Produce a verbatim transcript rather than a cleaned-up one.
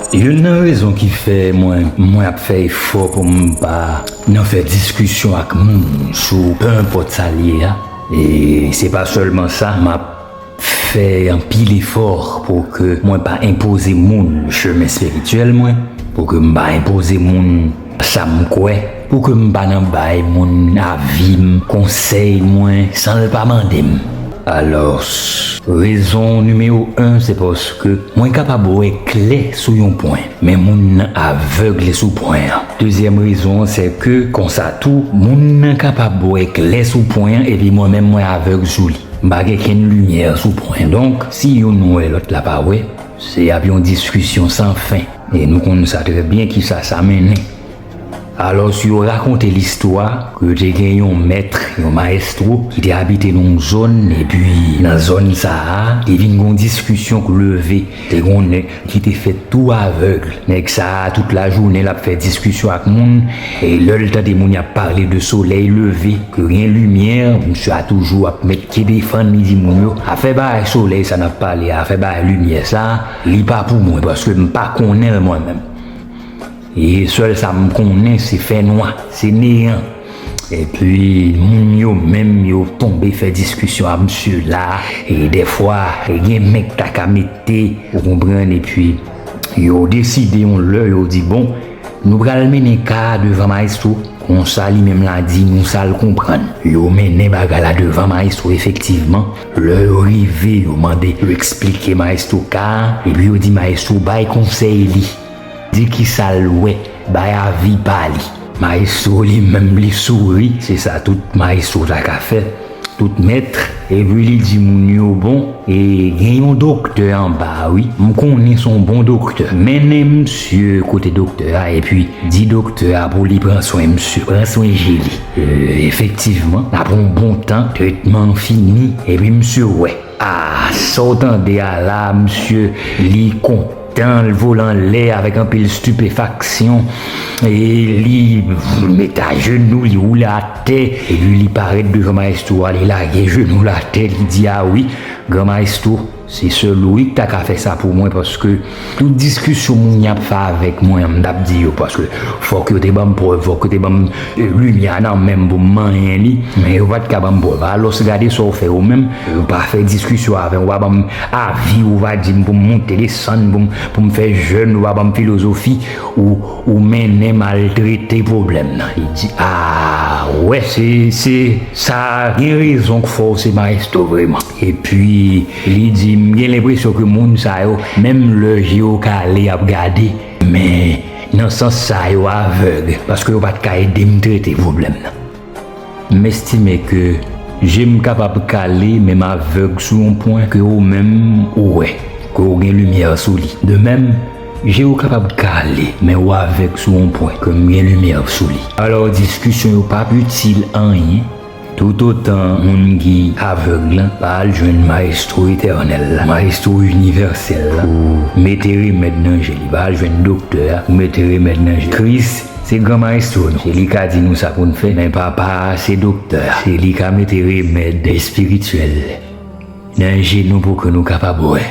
Youn nan rezon ki fè mwen, mwen ap fè efò pou m pa nan fè diskisyon ak moun sou penenpòt sa l ye a, e se pa sèlman sa, m ap fè anpil efò pou ke mwen pa enpoze moun chemen espirityèl mwen, pou ke m pa enpoze moun sa m kwè, pou ke m pa nan bay moun avi m, konsèy mwen, san l pa mande m. Alò, rezon nimewo en, se paske mwen kapab wè klè sou yon pwen, men moun nan avèg sou pwen an. Dezyèm rezon an, se ke konsa tou, moun nan kapab wè klè sou pwen an, epi mwen menm mwen avèg sou li. M pa gen kenn limyè sou pwen. Donk, si youn wè lòt la pa wè, se ap yon diskisyon san fen. E nou konn sa trè byen kisa sa mennen. Alò, yo rakonte listwa ke te gen yon mèt, yon mayestwo, ki te abite nan yon zòn, epi nan zòn sa a, te vin gen yon diskisyon k leve. Te gen yon nèg ki te fèt tou avèg. Nèg sa a, tout lajounen, l ap fè diskisyon ak moun, e lè l tande moun y ap pale de solèy leve, ke gen limyè, misye a toujou ap met ke defann li di moun yo, afè bagay solèy sa n ap pale a, afè bagay limyè sa, li pa pou mwen, paske m pa konnen l mwen menm. E sèl sa m konnen, se fènwa, se neyan. Epi, moun yo menm, yo tonbe fè diskisyon a misye la, e dèfwa, e gen men k ta ka mete, ou konprann, epi yo deside yon lè, yo di, bon, nou pral mennen ka a devan mayestwo. Konsa, li menm la di nou sa l konprann. Yo mennen bagay la devan mayestwo, efektivman. Lè yo rive, yo mande, yo eksplike mayestwo ka a, epi yo di mayestwo bay konsèy li. Di kisa l wè, bay avi pa li. Mayestwo li menm li souri, se sa tout mayestwo ta ka fè, tout mèt, epi li di moun yo, bon, e gen yon doktè anba a, wi, m konnen se yon bon doktè. Mennen misye kote doktè a, epi di doktè a pou li pran swen misye, pran swen je li. E, efektivman, apre yon bon tan, tretman an fini, epi misye wè. A, sa w tande a la, misye, li kontan, l vole anlè avèk anpil stipefaksyon. E li met ajenou, li woule atè, epi li parèt devan mayestwo a, li lage jenou l atè, li di, a wi, gran mayestwo, se sèl ou wi k ta ka fè sa pou mwen, paske tout diskisyon moun y ap fè avèk mwen an, m t ap di yo, paske fòk yo te ban m prèv, fòk yo te ban m, e, limyè nan men m pou m manyen li, men yo pa t ka ban m prèv. Alòs, gade sa w fè ou menm, ou pa fè diskisyon avè m, ou pa ban m avi, ou pa di m pou m moute, desann, pou m, pou m fè jèn, ou pa ban m filozofi, ou, ou mennen m al trete pwoblèm nan. Li di, a, wè, se, se, sa gen rezon k fè w se mayestwo vrèman. Epi, li di, m gen lenpresyon ke moun sa yo, menm lè je yo kale, y ap gade, men nan sans sa, yo avèg, paske yo pa t ka ede m trete pwoblèm nan. M estime ke je m kapab kale, men m avèg sou yon pwen ke ou menm ou wè, ke ou gen limyè sou li. De menm, je w kapab kale, men ou avèg sou yon pwen ke m gen limyè sou li. Alò, diskisyon yo p ap itil anyen, toutotan moun ki avèg lan pa al jwenn mayestwo etènèl la, mayestwo inivèsèl la, pou mete remèd nan je li, pa al jwenn doktè a pou mete remèd nan je li. Kris se gran mayestwo nou. Se li ka di nou sa pou n fè, men Papa a se doktè a. Se li ka mete remèd espirityèl nan je nou pou ke nou kapab wè.